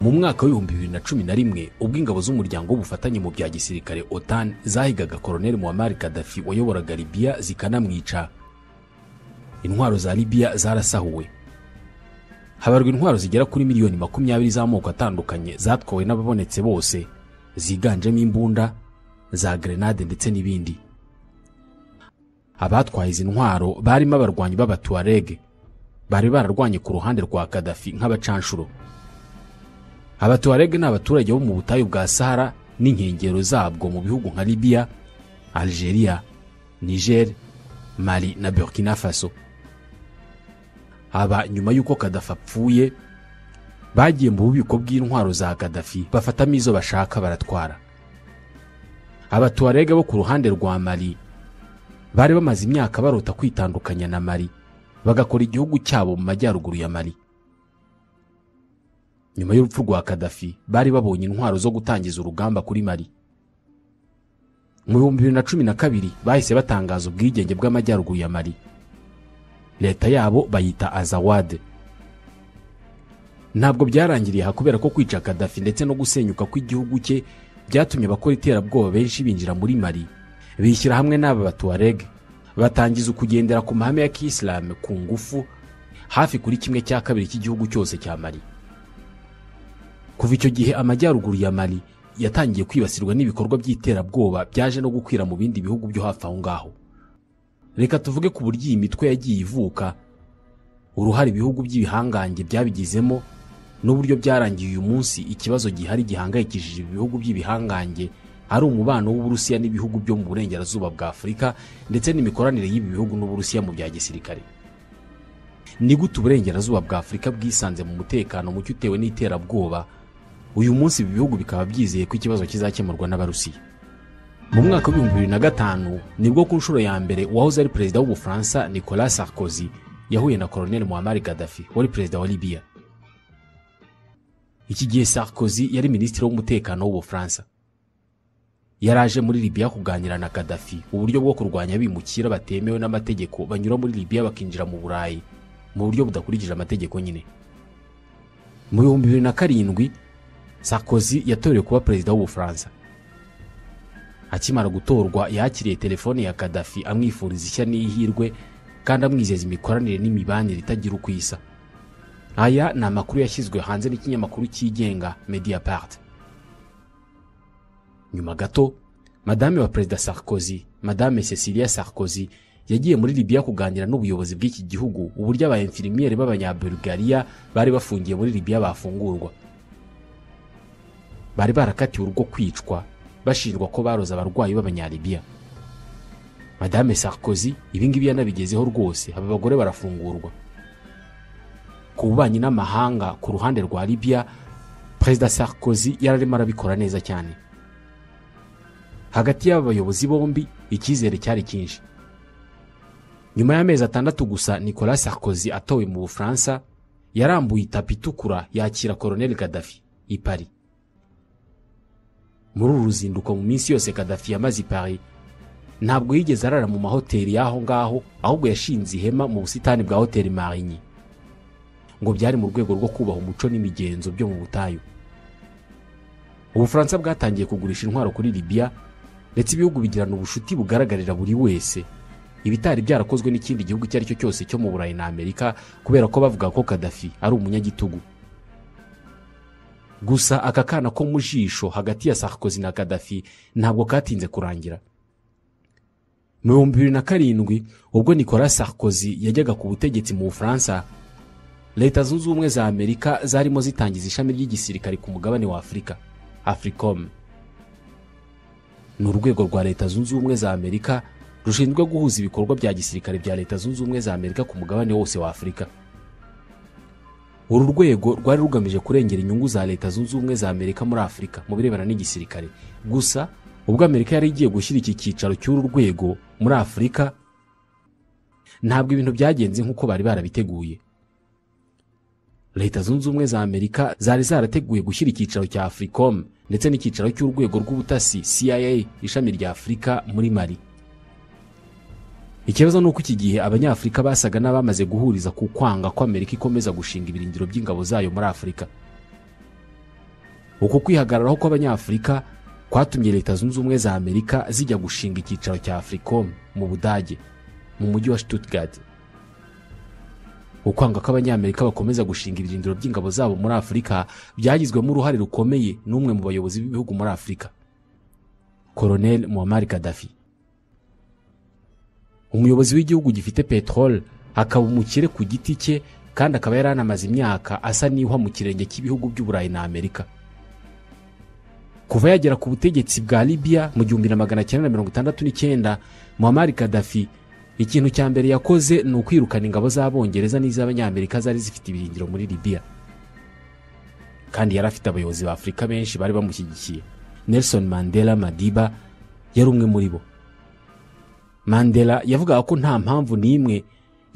Mu mwaka w'2011, ubwo ingabo z'umuryango w'ubufatanye mu bya gisirikare OTAN zahigaga Colonel Muammar Gaddafi wayoboraga Libya zikanamwica, intwaro za Libya zarasahuwe. Habarwa intwaro zigera kuri miliyoni 20 z'amoko atandukanye zatwawe n'ababonetse bose, ziganjemo imbunda za grenade ndetse n'ibindi. Abatwaye izi ntwaro barimo abarwanyi b'Abatuareg bari bararwanye ku ruhande rwa Gaddafi nk'abacanshuro. Abatuareg ni abaturage bo mu butayu bwa Sahara n'inkengero zabwo, mu bihugu nka Libya, Algeria, Niger, Mali na Burkina Faso. Aba nyuma y'uko Gaddafi apfuye bagiye mu bubiko bw'intwaro za Gaddafi, bafatamo izo bashaka baratwara. Abatuareg bo ku ruhande rwa Mali bari bamaze imyaka barota kwitandukanya na Mali, bagakora igihugu cyabo mu majyaruguru ya Mali. Nyuma y'urupfu rwa Gaddafi bari babonye intwaro zo gutangiza urugamba kuri Mali. Mu 2012 bahise batangaza ubwigenge bw'amajyaruguru ya Mali, leta yabo bayita Azawad. Ntabwo byarangiriye aha, kubera ko kwica Gaddafi ndetse no gusenyuka kw'igihugu cye byatumye abakora iterabwoba benshi binjira muri Mali, bishyira hamwe n'aba Batuareg, batangiza ukugendera ku mahame ya kisilamu ku ngufu hafi kuri 1/2 cy'igihugu cyose cya Mali. Kuva icyo gihe amajyaruguru ya Mali yatangiye kwibasirwa n'ibikorwa by'iterabwoba byaje no gukwira mu bindi bihugu byo hafi aho ngaho. Reka tuvuge ku buryo iyi mitwe yagiye ivuka, uruhare ibihugu by'ibihangange byabigizemo, n'uburyo byarangiye uyu munsi ikibazo gihari gihangayikishije ibihugu by'ibihangange ari umubano w'Uburusiya n'ibihugu byo mu burengerazuba bwa Afurika, ndetse n'imikoranire y'ibi bihugu n'Uburusiya mu bya gisirikare. Ni gute uburengerazuba bwa Afurika bwisanze mu mutekano muke utewe n'iterabwoba uyu munsi, ibi bihugu bikaba byizeye ko ikibazo kizakemurwa n'Abarusiya? Mu mwaka w'2005 nibwo ku nshuro ya mbere uwahoze ari perezida w'Ubufaransa Nicolas Sarkozy yahuye na Colonel Muammar Gaddafi wari perezida wa Libya. Iki gihe Sarkozy yari minisitiri w'umutekano w'Ubufaransa, yaraje muri Libya kuganira na Gaddafi uburyo bwo kurwanya abimukira batemewe n'amategeko banyura muri Libya bakinjira mu Burayi mu buryo budakurikije amategeko nyine. Mu 2007 Sarkozy yatorewe kuba perezida w'Ubufaransa. Akimara gutorwa yakiriye telefone ya Gaddafi amwifuriza ishya n'ihirwe, kandi amwizeza imikoranire n'imibanire itagira uko isa. Aya ni amakuru yashyizwe hanze n'ikinyamakuru cyigenga Mediapart. Nyuma gato madame wa perezida Sarkozy, Madame Cecilia Sarkozy, yagiye muri Libya kuganira n'ubuyobozi bw'iki gihugu uburyo aba infirmiere b'Abanyabulgaria bari bafungiye muri Libya bafungurwa. Bari barakatiwe urwo kwicwa bashinjwa ko baroza abarwayi b'Abanyalibiya. Madame Sarkozy ibi ngibi yanabigezeho rwose, aba bagore barafungurwa. Ku bubanyi n'amahanga ku ruhande rwa Libya, Perezida Sarkozy yararimo arabikora neza cyane. Hagati y'aba bayobozi bombi icyizere cyari cyinshi. Nyuma y'amezi 6 gusa Nicolas Sarkozy atowe mu Bufaransa, yarambuye itapi itukura yakira Colonel Gaddafi i Paris. Muri uru ruzinduko, mu minsi yose Gaddafi yamaze i Paris, ntabwo yigeze arara mu mahoteli y'aho ngaho, ahubwo yashinze ihema mu busitani bwa hoteli Marigny. Ngo byari mu rwego rwo kubaha umuco n'imigenzo byo mu butayu. Ubufaransa bwatangiye kugurisha intwaro kuri Libya, ndetse ibihugu bigirana ubushuti bugaragarira buri wese, ibitari byarakozwe n'ikindi gihugu icyo ari cyo cyose cyo mu Burayi na Amerika, kubera ko bavuga ko Gaddafi ari umunyagitugu. Gusa aka kana ko mu jisho hagati ya Sarkozy na Gaddafi ntabwo katinze kurangira. Mu 2007 ubwo Nicolas Sarkozy yajyaga ku butegetsi mu Bufaransa, Leta Zunze Ubumwe za Amerika zarimo zitangiza ishami ry'igisirikare ku mugabane wa Afurika, Africom. Ni urwego rwa Leta Zunze Ubumwe za Amerika rushinzwe guhuza ibikorwa bya gisirikare bya Leta Zunze Ubumwe za Amerika ku mugabane wose wa Afurika. Uru rwego rwari rugamije kurengera inyungu za Leta Zunze Ubumwe za Amerika muri Afurika mu birebana n'igisirikare. Gusa ubwo Amerika yari igiye gushyira iki cyicaro cy'uru rwego muri Afurika, ntabwo ibintu byagenze nk'uko bari barabiteguye. Leta Zunze Ubumwe za Amerika zari zarateguye gushyira icyicaro cya Africom ndetse n'icyicaro cy'urwego rw'ubutasi CIA ishami rya Afurika muri Mali. Ikibazo ni uko iki gihe Abanyafurika basaga n'abamaze guhuriza ku kwanga ko Amerika ikomeza gushinga ibirindiro by'ingabo zayo muri Afurika. Uku kwihagararaho kw'Abanyafurika kwatumye Leta Zunze Ubumwe za Amerika zijya gushinga icyicaro cya Africom mu Budage, mu mujyi wa Stuttgart. Ukwanga ko Abanyamerika bakomeza gushinga ibirindiro by'ingabo zabo muri Afurika byagizwemo uruhare rukomeye n'umwe mu bayobozi b'ibihugu muri Afurika, Colonel Muammar Gaddafi, umuyobozi w'igihugu gifite peteroli, akaba umukire ku giti cye, kandi akaba yaranamaze imyaka asa n'ihwa mu kirenge cy'ibihugu by'Uburayi na Amerika. Kuva yagera ku butegetsi bwa Libya mu 1969, Muammar Gaddafi ikintu cya mbere yakoze ni ukwirukana ingabo z'Abongereza n'iz'Abanyamerika zari zifite ibirindiro muri Libya. Kandi yari afite abayobozi ba Afurika benshi bari bamushyigikiye. Nelson Mandela Madiba yari umwe muri bo. Mandela yavugaga ko nta mpamvu n'imwe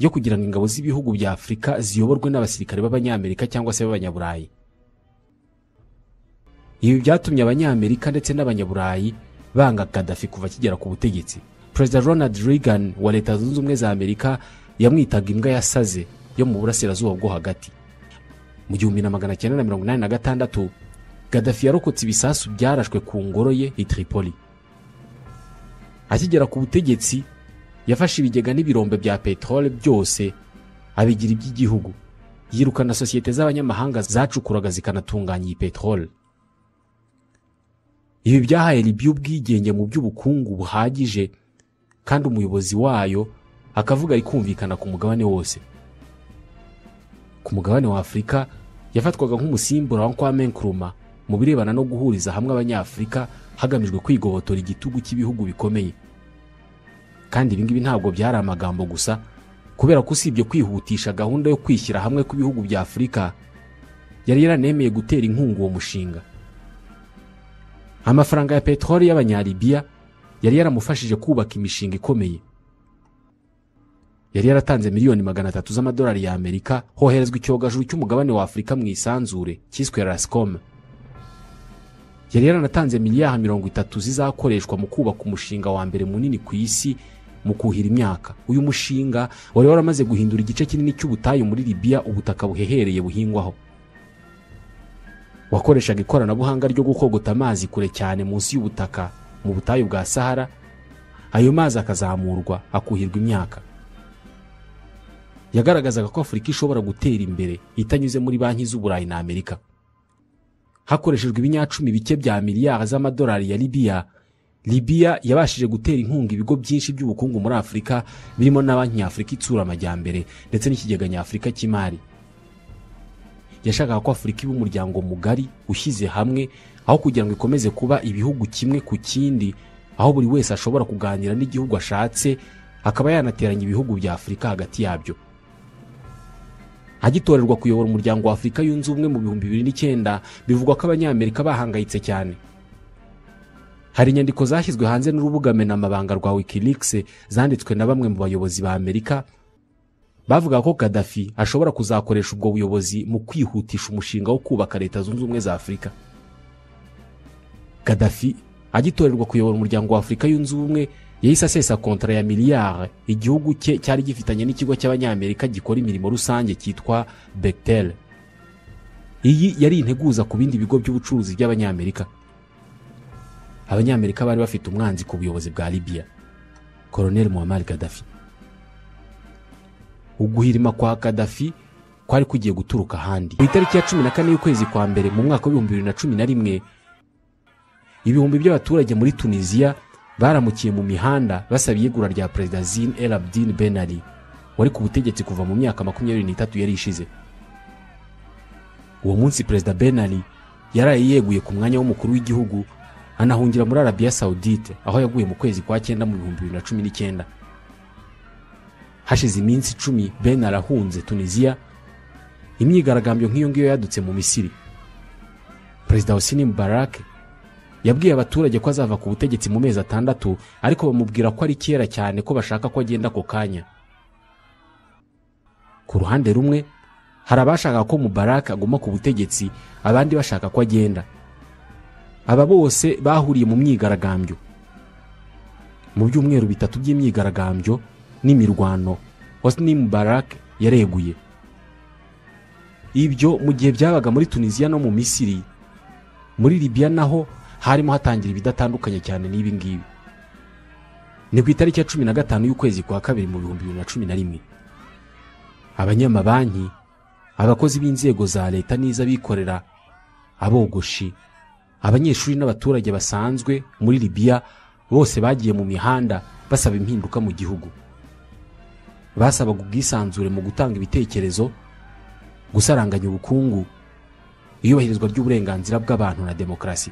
yo kugira ngo ingabo z'ibihugu bya Afurika ziyoborwe n'abasirikare b'Abanyamerika cyangwa se b'Abanyaburayi. Ibi byatumye Abanyamerika ndetse n'Abanyaburayi banga Gaddafi kuva akigera ku butegetsi. Perezida Ronald Reagan wa Leta Zunze Ubumwe za Amerika yamwitaga imbwa yasaze yo mu burasirazuba bwo hagati. Mu 1986 Gaddafi yarokotse ibisasu byarashwe ku ngoro ye i Tripoli. Akigera ku butegetsi yafashe ibigega n'ibirombe bya peteroli byose abigira iby'igihugu, yirukana sosiyete z'abanyamahanga zacukuraga zikanatunganya iyi peteroli. Ibi byahaye Libya ubwigenge mu by'ubukungu buhagije, kandi umuyobozi wayo akavuga ari kumvikana ku mugabane wose. Ku mugabane wa Afurika yafatwaga nk'umusimbura wa Kwame Nkrumah mu birebana no guhuriza hamwe Abanyafurika hagamijwe kwigobotora igitugu cy'ibihugu bikomeye. Kandi ibi ngibi ntabwo byari amagambo gusa, kubera ko usibye kwihutisha gahunda yo kwishyira hamwe kw'ibihugu bya Afurika, yari yaranemeye gutera inkunga uwo mushinga. Amafaranga ya peteroli y'Abanyalibiya yari yaramufashije kubaka imishinga ikomeye. Yari yaratanze miliyoni 300 z'amadolari ya Amerika hoherezwa icyogajuru cy'umugabane wa Afurika mu isanzure cyiswe Rascom. Yari yaranatanze miliyari 30 zizakoreshwa mu kubaka umushinga wa mbere munini ku isi mu kuhira imyaka. Uyu mushinga wari waramaze guhindura igice kinini cy'ubutayu muri Libya ubutaka buhehereye buhingwaho. Wakoreshaga ikoranabuhanga ryo gukogota amazi kure cyane munsi y'ubutaka mu butayu bwa Sahara, ayo mazi akazamurwa akuhirwa imyaka. Yagaragazaga ko Afurika ishobora gutera imbere itanyuze muri banki z'Uburayi na Amerika. Hakoreshejwe ibinyacumi bike bya miliyari z'amadolari ya Libya, Libya yabashije gutera inkunga ibigo byinshi by'ubukungu muri Afurika, birimo na Banki Nyafurika itsura amajyambere ndetse n'ikigega Nyafurika cy'imari. Yashakaga ko Afurika iba umuryango mugari ushyize hamwe, aho kugira ngo ikomeze kuba ibihugu kimwe ku kindi, aho buri wese ashobora kuganira n'igihugu ashatse, akaba yanateranya ibihugu bya Afurika hagati yabyo. Agitorerwa kuyobora umuryango wa Afurika yunze ubumwe mu 2009, bivugwa ko Abanyamerika bahangayitse cyane. Hari inyandiko zashyizwe hanze n'urubuga menamabanga rwa WikiLeaks zanditswe na bamwe mu bayobozi ba Amerika, bavuga ko Gaddafi ashobora kuzakoresha ubwo buyobozi mu kwihutisha umushinga wo kubaka Leta Zunze Ubumwe za Afurika. Gaddafi agitorerwa kuyobora umuryango wa Afurika yunze ubumwe yahise asesa kontra ya miliyari igihugu cye cyari gifitanye n'ikigo cy'Abanyamerika gikora imirimo rusange cyitwa Bechtel. Iyi yari integuza ku bindi bigo by'ubucuruzi by'Abanyamerika. Abanyamerika bari bafite umwanzi ku buyobozi bwa Libya, Colonel Muammar Gaddafi. Uguhirima kwa Gaddafi kwari kugiye guturuka ahandi. Ku itariki ya 14 y'ukwezi kwa mbere mu mwaka wa 2011, ibihumbi by'abaturage muri Tunisia baramukiye mu mihanda basaba iyegura rya Perezida Zine El Abidine Ben Ali wari ku butegetsi kuva mu myaka 23 yari ishize. Uwo munsi Perezida Ben Ali yaraye yeguye ku mwanya w'umukuru w'igihugu, anahungira muri Arabia Saudite aho yaguye mu kwezi kwa 9 mu 2019. Hashize iminsi 10 Ben Ali ahunze Tunisia, imyigaragambyo nk'iyo ngiyo yadutse mu Misiri. Perezida Hosni Mubarak yabwiye abaturage ko azava ku butegetsi mu mezi 6, ariko bamubwira ko ari kera cyane ko bashaka ko agenda ako kanya. Ku ruhande rumwe hari abashaka ko Mubarak aguma ku butegetsi, abandi bashaka ko agenda. Aba bose bahuriye mu myigaragambyo. Mu byumweru 3 by'imyigaragambyo n'imirwano, Hosni Mubarak yareguye. Ibyo mu gihe byabaga muri Tunisia no mu Misiri, Muri Libya naho harimo hatangira ibidatandukanye cyane n'ibi ngibi. Ni ku itariki ya 15 y'ukwezi kwa kabiri mu 2011. Abanyamabanki, abakozi b'inzego za leta n'iz'abikorera, abogoshi, abanyeshuri n'abaturage basanzwe muri Libya bose bagiye mu mihanda basaba impinduka mu gihugu. Basabaga ubwisanzure mu gutanga ibitekerezo, gusaranganya ubukungu, iyubahirizwa ry'uburenganzira bw'abantu na demokarasi.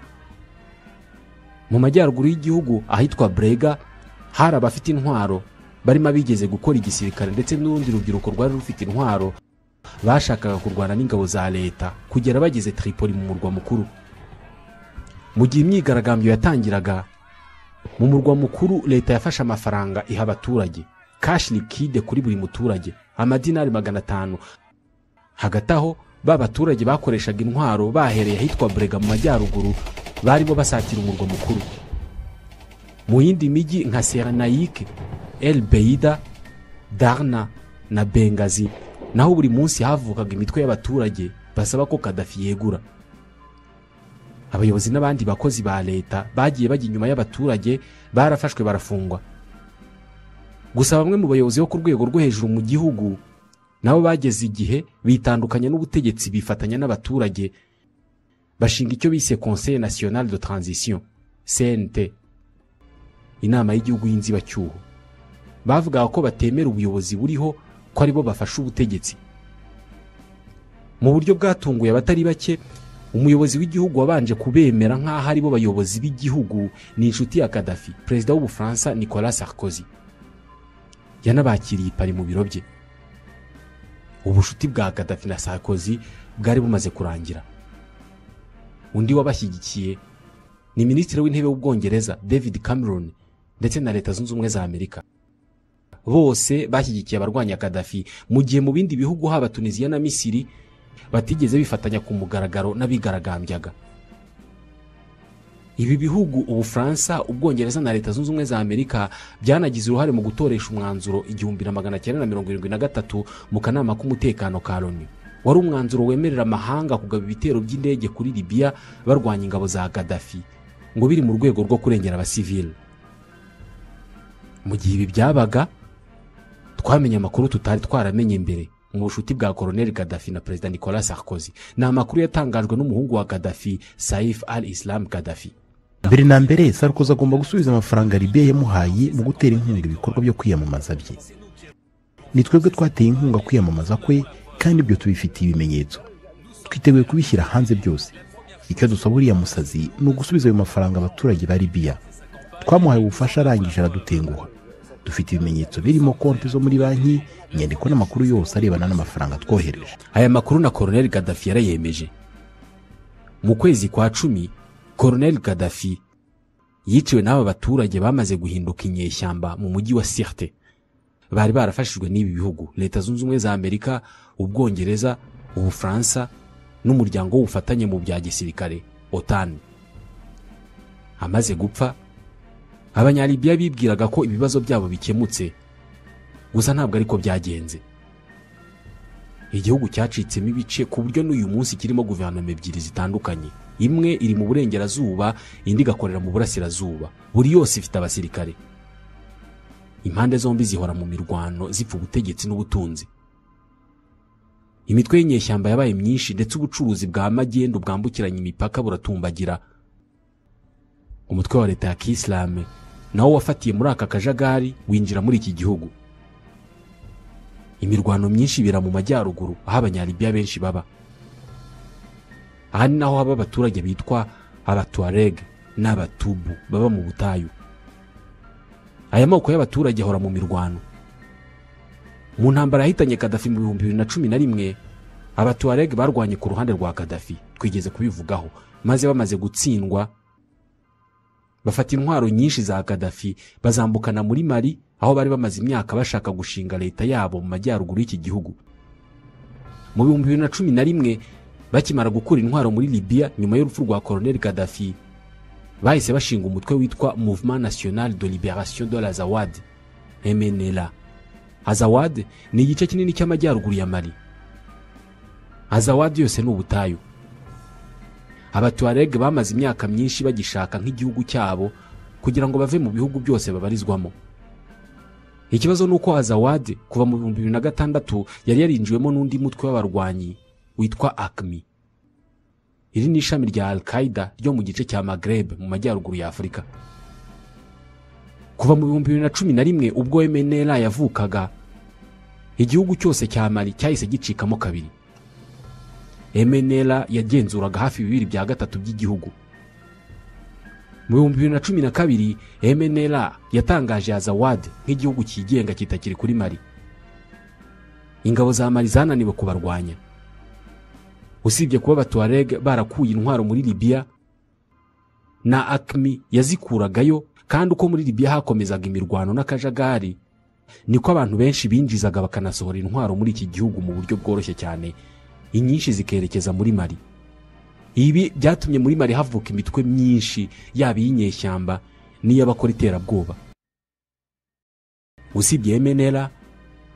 Mu majyaruguru y'igihugu ahitwa Brega hari abafite intwaro barimo abigeze gukora igisirikare ndetse n'urundi rubyiruko rwari rufite intwaro bashakaga kurwana n'ingabo za leta kugera bageze Tripoli mu murwa mukuru. Mu gihe imyigaragambyo yatangiraga mu murwa mukuru, leta yafashe amafaranga iha abaturage cash liquide kuri buri muturage amadinari 500. Hagati aho ba baturage bakoreshaga intwaro bahereye ahitwa Brega mu majyaruguru barimo basatira umurwa mukuru. Mu yindi mijyi nka Serenayike, El Beida, Darna na Bengazi naho buri munsi havukaga imitwe y'abaturage basaba ko Gaddafi yegura. Abayobozi n'abandi bakozi ba leta bagiye bajya inyuma y'abaturage barafashwe barafungwa. Gusa bamwe mu bayobozi bo ku rwego rwo hejuru mu gihugu nabo bageze igihe bitandukanya n'ubutegetsi bifatanya n'abaturage bashinga icyo bise Conseil National de Transition CNT, inama y'igihugu y'inzibacyuho. Bavugaga ko batemera ubuyobozi buriho, ko aribo bafashe ubutegetsi. Mu buryo bwatunguye abatari bake, umuyobozi w'igihugu wabanje kubemera nk'aho aribo bayobozi b'igihugu ni inshuti ya Gaddafi, perezida w'Ubufaransa Nicolas Sarkozy. Yanabakiriye i Paris mu biro bye. Ubushuti bwa Gaddafi na Sarkozy bwari bumaze kurangira. Undi wabashyigikiye ni minisitiri w'intebe w'Ubwongereza David Cameron ndetse na Leta Zunze Ubumwe za Amerika. Bose bashyigikiye abarwanya Gaddafi, mu gihe mu bindi bihugu haba Tunisia na Misiri batigeze bifatanya ku mugaragaro n'abigaragambyaga. Ibi bihugu Ubufaransa, Ubwongereza na Leta Zunze Ubumwe za Amerika byanagize uruhare mu gutoresha umwanzuro 1973 mu kanama k'umutekano ka Loni. Wari umwanzuro wemerera amahanga kugaba ibitero by'indege kuri Libya barwanya ingabo za Gaddafi, ngo biri mu rwego rwo kurengera abasivile. Mu gihe ibi byabaga, twamenye amakuru tutari twaramenye mbere mu bushuti bwa Colonel Gaddafi na Perezida Nicolas Sarkozy. Ni amakuru yatangajwe n'umuhungu wa Gaddafi, Saif al-Islam Gaddafi. Mbere na mbere, Sarkozy agomba gusubiza amafaranga Libya yamuhaye mu gutera inkunga ibikorwa byo kwiyamamaza bye. Ni twebwe twateye inkunga kwiyamamaza kwe, kandi ibyo tubifitiye ibimenyetso. Twiteguye kubishyira hanze byose. Icyo dusaba uriya musazi ni ugusubiza ayo mafaranga abaturage ba Libya. Twamuhaye ubufasha arangije aradutenguha. Dufite ibimenyetso birimo konti zo muri banki, inyandiko n'amakuru yose arebana n'amafaranga twohereje. Aya makuru na Colonel Gaddafi yarayemeje. Mu kwezi kwa 10, Colonel Gaddafi yiciwe n'aba baturage bamaze guhinduka inyeshyamba mu mujyi wa Sirte. Bari barafashijwe n'ibi bihugu, Leta Zunze Ubumwe za Amerika, Ubwongereza, Ubufaransa n'umuryango w'ubufatanye mu bya gisirikare OTAN. Amaze gupfa, Abanyalibiya bibwiraga ko ibibazo byabo bikemutse, gusa ntabwo ariko byagenze. Igihugu cyacitsemo ibice ku buryo n'uyu munsi kirimo guverinoma ebyiri zitandukanye. Imwe iri mu burengerazuba, indi igakorera mu burasirazuba. Buri yose ifite abasirikare. Impande zombi zihora mu mirwano zipfa ubutegetsi n'ubutunzi. Imitwe y'inyeshyamba yabaye myinshi ndetse ubucuruzi bwa magendu bwambukiranya imipaka buratumbagira. Umutwe wa leta ya Kisilamu nawo wafatiye muri aka kajagari winjira muri iki gihugu. Imirwano myinshi ibera mu majyaruguru aho Abanyalibiya benshi baba. Aha ni naho haba abaturage bitwa Abatuareg n'Abatubu baba mu butayu. Aya moko y'abaturage ahora mu mirwano. Mu ntambara yahitanye Gaddafi mu 2011, Abatuareg barwanye ku ruhande rwa Gaddafi, twigeze kubivugaho, maze bamaze gutsindwa bafata intwaro nyinshi za Gaddafi bazambukana muri Mali, aho bari bamaze imyaka bashaka gushinga leta yabo mu majyaruguru y'iki gihugu. Mu 2011 bakimara gukura intwaro muri Libya nyuma y'urupfu rwa Colonel Gaddafi, bahise bashinga umutwe witwa Mouvement National de Libération de l'Azawad, MNLA. Azawad ni igice kinini cy'amajyaruguru ya Mali. Azawad yose ni ubutayu. Abatuareg bamaze imyaka myinshi bagishaka nk'igihugu cyabo kugira ngo bave mu bihugu byose babarizwamo. Ikibazo nuko Azawad kuva mu 2006 yari yarinjiwemo n'undi mutwe w'abarwanyi witwa AQMI. Iri ni ishami rya Al-Qaeda ryo mu gice cya Maghreb mu majyaruguru ya Afurika. Kuva mu 2011 ubwo MNLA yavukaga, igihugu cyose cya Mali cyahise gicikamo kabiri. MNLA yagenzuraga hafi 2/3 by'igihugu. Mu 2012 MNLA yatangaje Azawad nk'igihugu cyigenga kitakiri kuri Mali. Ingabo za Mali zananiwe kubarwanya. Usibye kuba Abatuareg barakuye intwaro muri Libya, na AQMI yazikuragayo, kandi uko muri Libya hakomezaga imirwano n'akajagari niko abantu benshi binjizaga bakanasohora intwaro muri iki gihugu mu buryo bworoshye cyane, inyinshi zikerekeza muri Mali. Ibi byatumye muri Mali havuka imitwe myinshi, yaba iy'inyeshyamba n'iy'abakora iterabwoba. Usibye MNLA,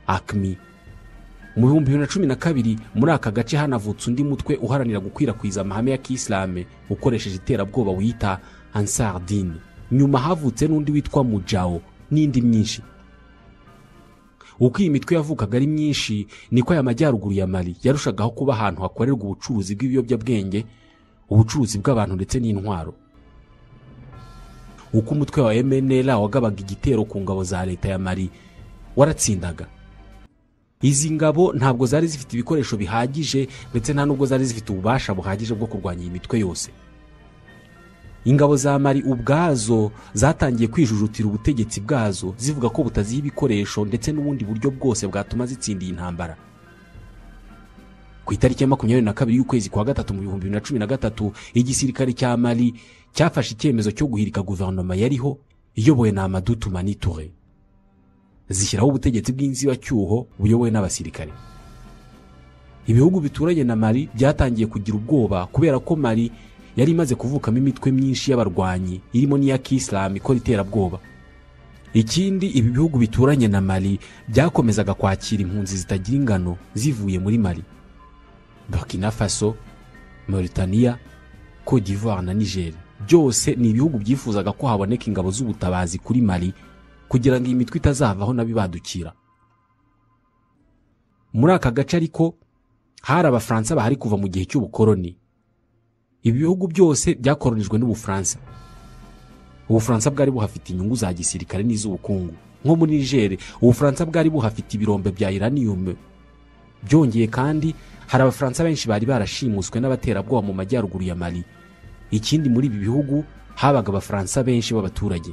AQMI, mu 2012 muri aka gace hanavutse undi mutwe uharanira gukwirakwiza amahame ya Kisilamu ukoresheje iterabwoba wita Ansar Dine. Nyuma havutse n'undi witwa Mujao n'indi myinshi. Uko iyi mitwe yavukaga ari myinshi niko aya majyaruguru ya Mali yarushagaho kuba ahantu hakorerwa ubucuruzi bw'ibiyobyabwenge, ubucuruzi bw'abantu ndetse n'intwaro. Uko umutwe wa MNLA wagabaga igitero ku ngabo za leta ya Mali waratsindaga. Izi ngabo ntabwo zari zifite ibikoresho bihagije ndetse nta nubwo zari zifite ububasha buhagije bwo kurwanya iyi mitwe yose. Ingabo za Mali ubwazo zatangiye kwijujutira ubutegetsi bwazo, zivuga ko butaziha ibikoresho ndetse n'ubundi buryo bwose bwatuma zitsinda intambara. Ku itariki ya 22 y'ukwezi kwa gatatu mu 2013 igisirikare cya Mali cyafashe icyemezo cyo guhirika guverinoma yariho iyobowe na Amadou Toumani Touré, zishyiraho ubutegetsi bw'inzibacyuho buyobowe n'abasirikare. Ibihugu bituranye na Mali byatangiye kugira ubwoba kubera ko Mali yari imaze kuvukamo imitwe myinshi y'abarwanyi irimo n'iya Kisilamu ikora iterabwoba. Ikindi, ibi bihugu bituranye na Mali byakomezaga kwakira impunzi zitagira ingano zivuye muri Mali. Burkina Faso, Mauritania, Côte d'Ivoire na Niger byose ni ibihugu byifuzaga ko haboneka ingabo z'ubutabazi kuri Mali kugira ngo iyi mitwe itazavaho nabibadukira. Muri aka gace ariko hari Abafaransa bahari kuva mu gihe cy'ubukoloni. Ibi bihugu byose byakoronijwe n'Ubufaransa. Ubufaransa bwari buhafite inyungu za gisirikare n'iz'ubukungu. Nko muri Niger, Ubufaransa bwari buhafite ibirombe bya uranium. Byongeye kandi hari Abafaransa benshi bari barashimuswe n'abaterabwoba mu majyaruguru ya Mali. Ikindi, muri ibi bihugu habaga Abafaransa benshi b'abaturage.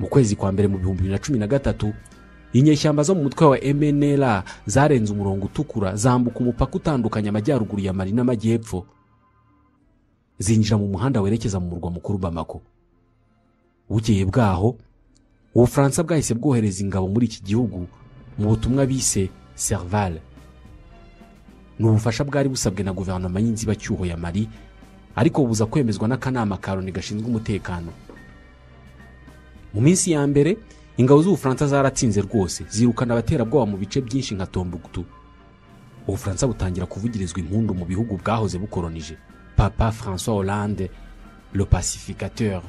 Mu kwezi kwa mbere mu 2013 inyeshyamba zo mu mutwe wa MNLA zarenze umurongo utukura, zambuka umupaka utandukanya amajyaruguru ya Mali n'amajyepfo, zinjira mu muhanda werekeza mu murwa mukuru Bamako. Bukeye bwaho Ubufaransa bwahise bwohereza ingabo muri iki gihugu mu butumwa bise Serval. Ni ubufasha bwari busabwe na guverinoma y'inzibacyuho ya Mali, ariko buza kwemezwa n'akanama ka Loni gashinzwe umutekano. Mu minsi ya mbere ingabo z'Ubufaransa zaratsinze rwose, zirukana abaterabwoba mu bice byinshi nka Tombouctou. Ubufaransa butangira kuvugirizwa impundu mu bihugu bwahoze bukoronije. Papa François Hollande, le pacificateur,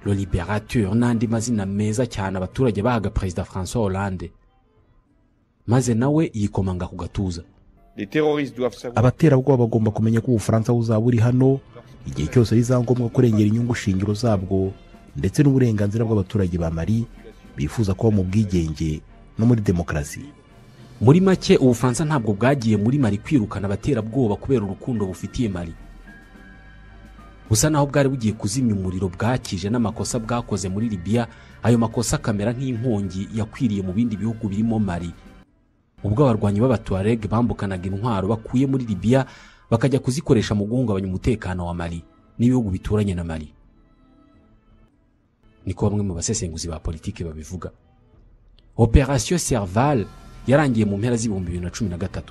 le libérateur n'andi mazina meza cyane abaturage bahaga Perezida François Hollande, maze nawe yikomanga ku gatuza. Abaterabwoba bagomba kumenya ko Ubufaransa buzaba buri hano igihe cyose bizangombwa kurengera inyungu shingiro zabwo ndetse n'uburenganzira bw'abaturage ba Mali bifuza kuba mu bwigenge no muri demokarasi. Muri make, Ubufaransa ntabwo bwagiye muri Mali kwirukana abaterabwoba kubera urukundo bufitiye Mali. Busa naho bwari bugiye kuzimya umuriro bwakije n'amakosa bwakoze muri Libya, ayo makosa akamera nk'inkongi yakwiriye mu bindi bihugu birimo Mali. Ubwo abarwanyi b'Abatuareg bambukanaga intwaro bakuye muri Libya bakajya kuzikoresha mu guhungabanya umutekano wa Mali n'ibihugu bituranye na Mali. Niko bamwe mu basesenguzi ba politiki babivuga. Operation Serval yarangiye mu mpera z'ibihumbi 2013.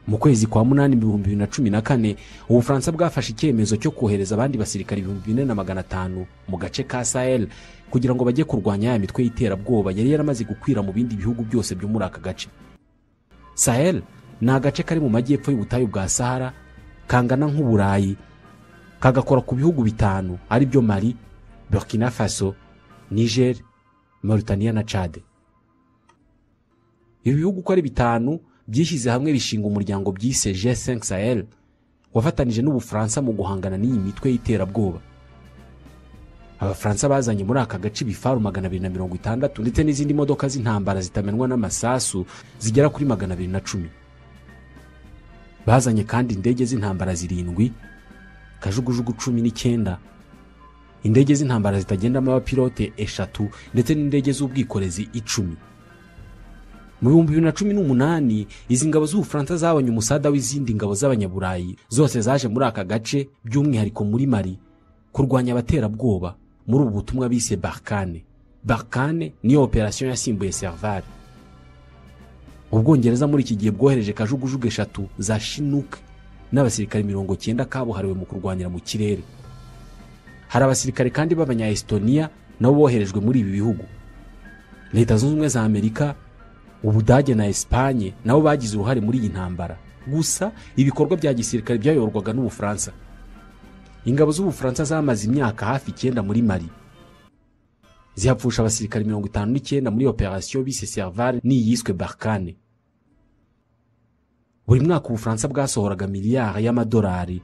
Mu kwezi kwa munani 2014 Ubufaransa bwafashe icyemezo cyo kohereza abandi basirikari 4500 mu gace ka Sahel kugira ngo bajye kurwanya ya mitwe y'iterabwoba yari yaramaze gukwira mu bindi bihugu byose byo muri aka gace. Sahel ni agace kari mu majyepfo y'ubutayu bwa Sahara, Kangana nk'Uburayi, kagakora ku bihugu 5 ari byo Mali, Burkina Faso, Niger, Mauritania na Chad. Ibi bihugu uko ari 5 byishyize hamwe bishinga umuryango byise G5 Sahel, wafatanije n'Ubufaransa mu guhangana n'iyi mitwe y'iterabwoba. Abafaransa bazanye muri aka gace ibifaru 260 ndetse n'izindi modoka z'intambara zitamenwa n'amasasu zigera kuri 210. Bazanye kandi indege z'intambara 7, kajugujugu 19, indege z'intambara zitagendamo abapilote 3 ndetse n'indege z'ubwikorezi 10. Mu 2018 izi ngabo z'Ubufaransa zabonye umusada w'izindi ngabo z'Abanyaburayi zose zaje muri aka gace, by'umwihariko muri Mali, kurwanya abaterabwoba muri ubu butumwa bise Barkhane. Barkhane niyo operation yasimbuye Serval. Ubwongereza muri iki gihe bwohereje kajugujugu 3 za Chinook n'abasirikare 90 kabuhariwe mu kurwanira mu kirere. Hari abasirikare kandi b'abanya Estonia nabo boherejwe muri ibi bihugu. Leta Zunze Ubumwe za Amerika, Ubudage na Espagne nabo bagize uruhare muri iyi ntambara. Gusa ibikorwa bya gisirikare byayoborwaga n'Ubufaransa. Ingabo z'Ubufaransa zamaze imyaka hafi 9 muri Mali, zihapfusha abasirikare 59 muri operation bise Serval n'iyiswe Barkhane. Buri mwaka Ubufaransa bwasohoraga miliyari y'amadolari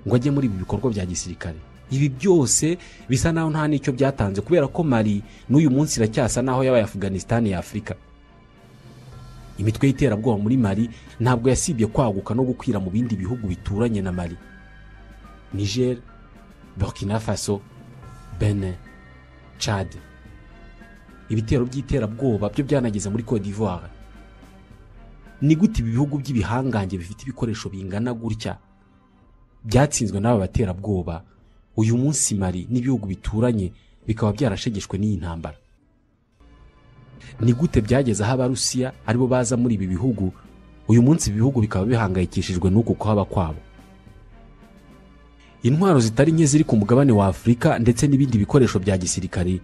ngo ajye muri ibi bikorwa bya gisirikare. Ibi byose bisa naho nta nicyo byatanze, kubera ko Mali n'uyu munsi iracyasa naho yabaye Afghanistan ya Afurika. Imitwe y'iterabwoba muri Mali ntabwo yasibye kwaguka no gukwira mu bindi bihugu bituranye na Mali: Niger, Burkina Faso, Benin, Chad. Ibitero by'iterabwoba byo byanageze muri Cote d'Ivoire. Ni gute ibi bihugu by'ibihangange bifite ibikoresho bingana gutya byatsinzwe n'aba baterabwoba? Uyu munsi Mali n'ibihugu bituranye bikaba byarashegeshwe n'iyi ntambara. Ni gute byageze aho Abarusiya aribo baza muri ibi bihugu? Uyu munsi ibi bihugu bikaba bihangayikishijwe n'uku kuhaba kwabo. Intwaro zitari nke ziri ku mugabane wa Afurika ndetse n'ibindi bikoresho bya gisirikare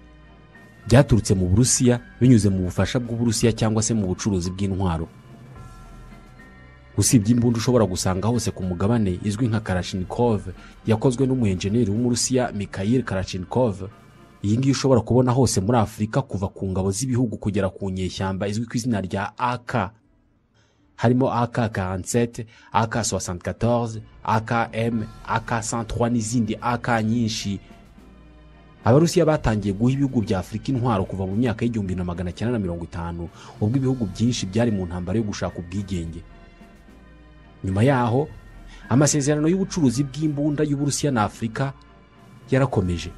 byaturutse mu Burusiya binyuze mu bufasha bw'Uburusiya cyangwa se mu bucuruzi bw'intwaro. Usibye imbunda ushobora gusanga hose ku mugabane izwi nka Kalashnikov yakozwe n'umuenjeneri w'Umurusiya Mikhail Kalashnikov, iyi ngiyi ushobora kubona hose muri Afurika kuva ku ngabo z'ibihugu kugera ku nyeshyamba izwi ku izina rya AK, harimo AK-47, AK-74, AKM, AK-103 n'izindi AK nyinshi. Abarusiya batangiye guha ibihugu bya Afurika intwaro kuva mu myaka y'1950, ubwo ibihugu byinshi byari mu ntambara yo gushaka ubwigenge. Nyuma yaho amasezerano y'ubucuruzi bw'imbunda y'Uburusiya na Afurika yarakomeje.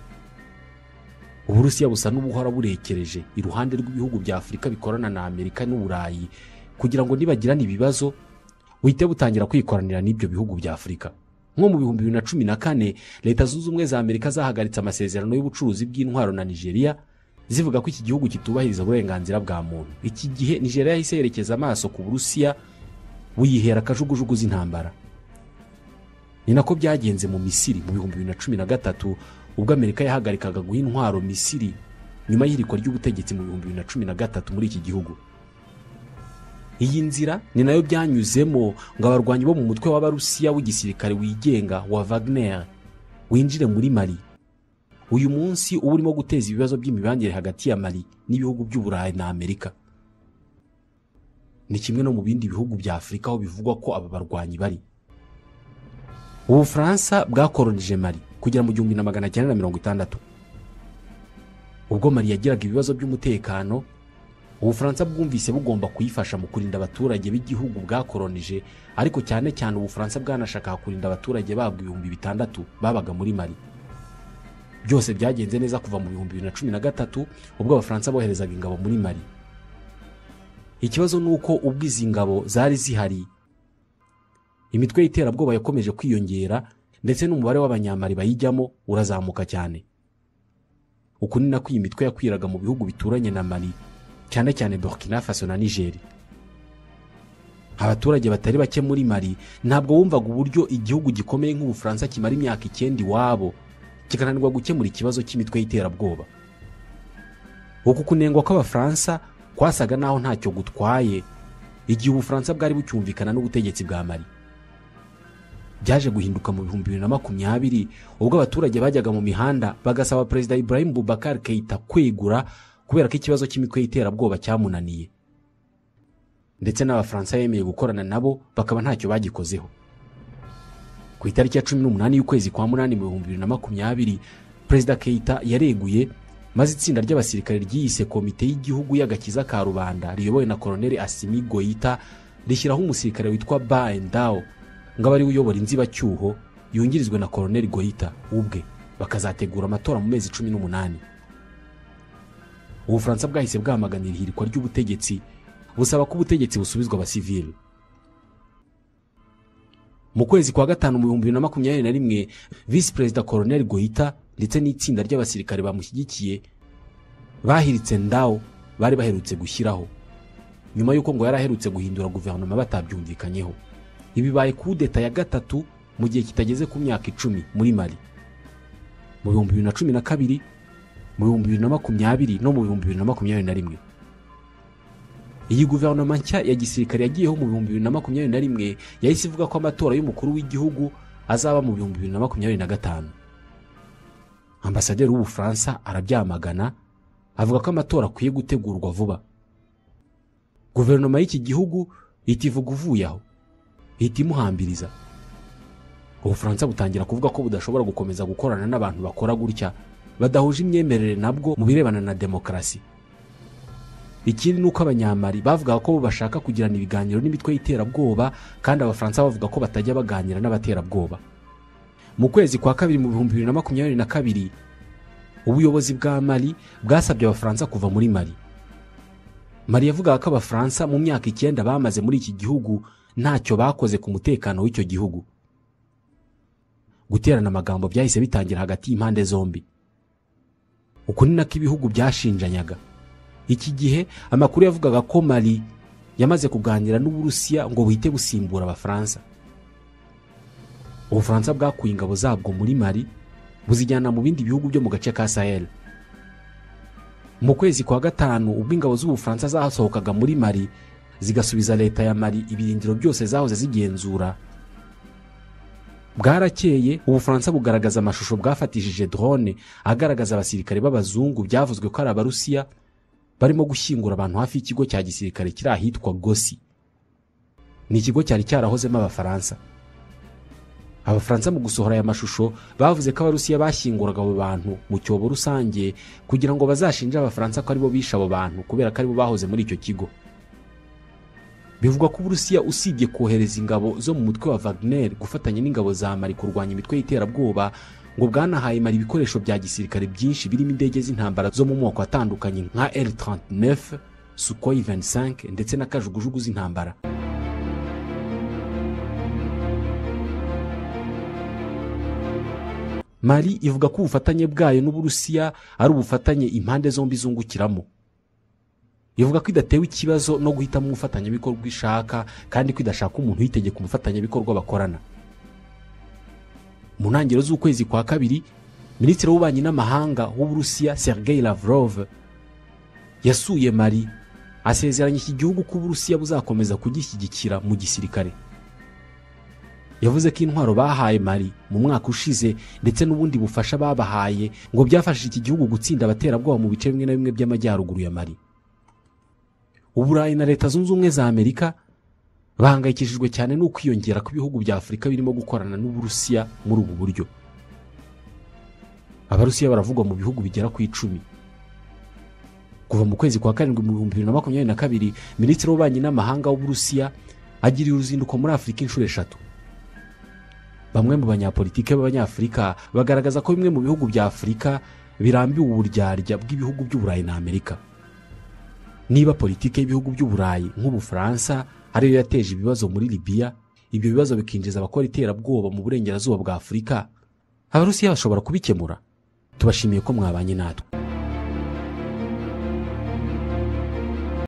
Uburusiya busa n'ubuhora burekereje iruhande rw'ibihugu bya Afurika bikorana na Amerika n'Uburayi, kugira ngo nibagirana ibibazo buhite butangira kwikoranira n'ibyo bihugu bya Afurika. Nko mu 2014 Leta Zunze Ubumwe za Amerika zahagaritse amasezerano y'ubucuruzi bw'intwaro na Nigeria, zivuga ko iki gihugu kitubahiriza uburenganzira bwa muntu. Iki gihe Nigeria yahise yerekeza amaso ku Burusiya, buyihera kajugujugu z'intambara. Ni nako byagenze mu Misiri mu 2013, ubwo Amerika yahagarikaga guha intwaro Misiri nyuma y'irikwa ry'ubutegetsi mu 2013 muri iki gihugu. Iyi nzira ni nayo byanyuzemo ngo abarwanyi bo mu mutwe w'Abarusiya w'igisirikare wigenga wa Wagner winjire muri Mali. Uyu munsi uba urimo guteza ibibazo by'imibanire hagati ya Mali n'ibihugu by'Uburayi na Amerika. Ni kimwe no mu bindi bihugu bya Afurika aho bivugwa ko aba barwanyi bari. Ubufaransa bwakoronije Mali kugera mu 1960. Ubwo Mali yagiraga ibibazo by'umutekano, Ubufaransa bwumvise bugomba kuyifasha mu kurinda abaturage b'igihugu bwakoronije, ariko cyane cyane Ubufaransa bwanashaka kurinda abaturage babwo 6000 babaga muri Mali. Byose byagenze neza kuva mu 2013 ubwo Abafaransa boherezaga ingabo muri Mali. Ikibazo nuko ubwo izi ngabo zari zihari, imitwe y'iterabwoba yakomeje kwiyongera ndetse n'umubare w'abanyamali bayijyamo urazamuka cyane. Uku ni nako iyi mitwe yakwiraga mu bihugu bituranye na Mali, cyane cyane Burkina Faso na Niger. Abaturage batari bake muri Mali ntabwo bumvaga uburyo igihugu gikomeye nk'Ubufaransa kimara imyaka 9 iwabo kikananirwa gukemura ikibazo cy'imitwe y'iterabwoba. Uku kunengwa kw'Abafaransa kwasaga naho ntacyo gutwaye igihe Ubufaransa bwari bucyumvikana n'ubutegetsi bwa Mali. Byaje guhinduka mu 2020 ubwo abaturage bajyaga mu mihanda bagasaba Perezida Ibrahim Boubacar Keïta kwegura kubera ko ikibazo cy'imitwe y'iterabwoba cyamunaniye, ndetse n'Abafaransa yemeye gukorana nabo bakaba ntacyo bagikozeho. Ku itariki ya 18 y'ukwezi kwa 8 mu 2020 Perezida Keïta yareguye, maze itsinda ry'abasirikare ryiyise Komite y'Igihugu y'Agakiza ka Rubanda riyobowe na Colonel Assimi Goïta rishyiraho umusirikare witwa Ba Ndao ngo abe ari uyobora inzibacyuho, yungirizwe na Colonel Goïta ubwe, bakazategura amatora mu mezi 18. Ubufaransa bwahise bwamaganira ihirikwa ry'ubutegetsi, busaba ko ubutegetsi busubizwa abasivili. Mu kwezi kwa 5 mu 2021 Vice Perezida Colonel Goïta ndetse n'itsinda ry'abasirikare bamushyigikiye bahiritse Ndao bari baherutse gushyiraho, nyuma y'uko ngo yaraherutse guhindura guverinoma batabyumvikanyeho. Ibibaye kudeta ya gatatu mu gihe kitageze ku myaka 10 muri Mali, mu 2012, mu 2020 no mu 2021. Iyi guverinoma nshya ya gisirikare yagiyeho mu 2021 yahise ivuga ko amatora y'umukuru w'igihugu azaba mu 2025. Ambasaderi w'Ubufaransa arabyamagana, avuga ko amatora akwiye gutegurwa vuba. Guverinoma y'iki gihugu itivuga uvuye aho, ihita imuhambiriza. Ubufaransa butangira kuvuga ko budashobora gukomeza gukorana n'abantu bakora gutya badahuje imyemerere nabwo mu birebana na demokarasi. Ikindi nuko Abanyamali bavuga ko bashaka kugirana ibiganiro n'imitwe y'iterabwoba, kandi Abafaransa bavuga ko batajya baganira n'abaterabwoba. Mu kwezi kwa 2 mu 2022 ubuyobozi bwa Mali bwasabye Abafaransa kuva muri Mali. Mali yavugaga ko Abafaransa mu myaka 9 bamaze muri iki gihugu ntacyo bakoze ku mutekano w'icyo gihugu. Guterana amagambo byahise bitangira hagati y'impande zombi. Uko ni nako ibihugu byashinjanyaga. Iki gihe amakuru yavugaga ko Mali yamaze kuganira n'Uburusiya ngo buhite busimbura Abafaransa. Ubufaransa bwakuye ingabo zabwo muri Mali buzijyana mu bindi bihugu byo mu gace ka Sahel. Mu kwezi kwa 5 ubwo ingabo z'Ubufaransa zasohokaga muri Mali zigasubiza leta ya Mali ibirindiro byose zahoze zigenzura, bwarakeye Ubufaransa bugaragaza amashusho bwafatishije drone agaragaza abasirikare b'abazungu byavuzwe ko ari Abarusiya barimo gushyingura abantu hafi y'ikigo cya gisirikare kiri ahitwa Gosi. Ni ikigo cyari cyarahozemo Abafaransa. Abafaransa mu gusohora aya mashusho bavuze ko Abarusiya bashyinguraga abo bantu mu cyobo rusange kugira ngo bazashinje Abafaransa ko aribo bishe abo bantu kubera ko aribo bahoze muri icyo kigo. Bivugwa ko Uburusiya usibye kohereza ingabo zo mu mutwe wa Wagner gufatanya n'ingabo za Mali kurwanya imitwe y'iterabwoba, ngo bwanahaye Mali ibikoresho bya gisirikare byinshi birimo indege z'intambara zo mu moko atandukanye nka L39, Sukhoi 25 ndetse na kajugujugu z'intambara. Mali ivuga ko ubufatanye bwayo n'Uburusiya ari ubufatanye impande zombi zungukiramo. Ivuga ko idatewe ikibazo no guhitamo umufatanyabikorwa ishaka, kandi ko idashaka umuntu uyitegeka umufatanyabikorwa bakorana. Mu ntangiriro z'ukwezi kwa 2 Minisitiri w'Ububanyi n'Amahanga w'Uburusiya Sergei Lavrov yasuye Mali, asezeranya iki gihugu ko Uburusiya buzakomeza kugishyigikira mu gisirikare. Yavuze ko intwaro bahaye Mali mu mwaka ushize ndetse n'ubundi bufasha babahaye ngo byafashije iki gihugu gutsinda abaterabwoba mu bice bimwe na bimwe by'amajyaruguru ya Mali. Uburayi na Leta Zunze Ubumwe za Amerika bahangayikishijwe cyane n'ukwiyongera kw'ibihugu bya Afurika birimo gukorana n'Uburusiya muri ubu buryo. Abarusiya baravugwa mu bihugu bigera ku 10. Kuva mu kwezi kwa 7 mu 2022 Minisitiri w'Ububanyi n'Amahanga w'Uburusiya agiriye uruzinduko muri Afurika inshuro 3. Bamwe mu banyapolitike b'Abanyafurika bagaragaza ko bimwe mu bihugu bya Afurika birambiwe uburyarya bw'ibihugu by'Uburayi na Amerika. Niba politike y'ibihugu by'Uburayi nk'Ubufaransa ariyo yateje ibibazo muri Libya, ibyo bibazo bikinjiza abakora iterabwoba mu burengerazuba bwa Afurika, Abarusiya bashobora kubikemura. Tubashimiye ko mwabanye natwe.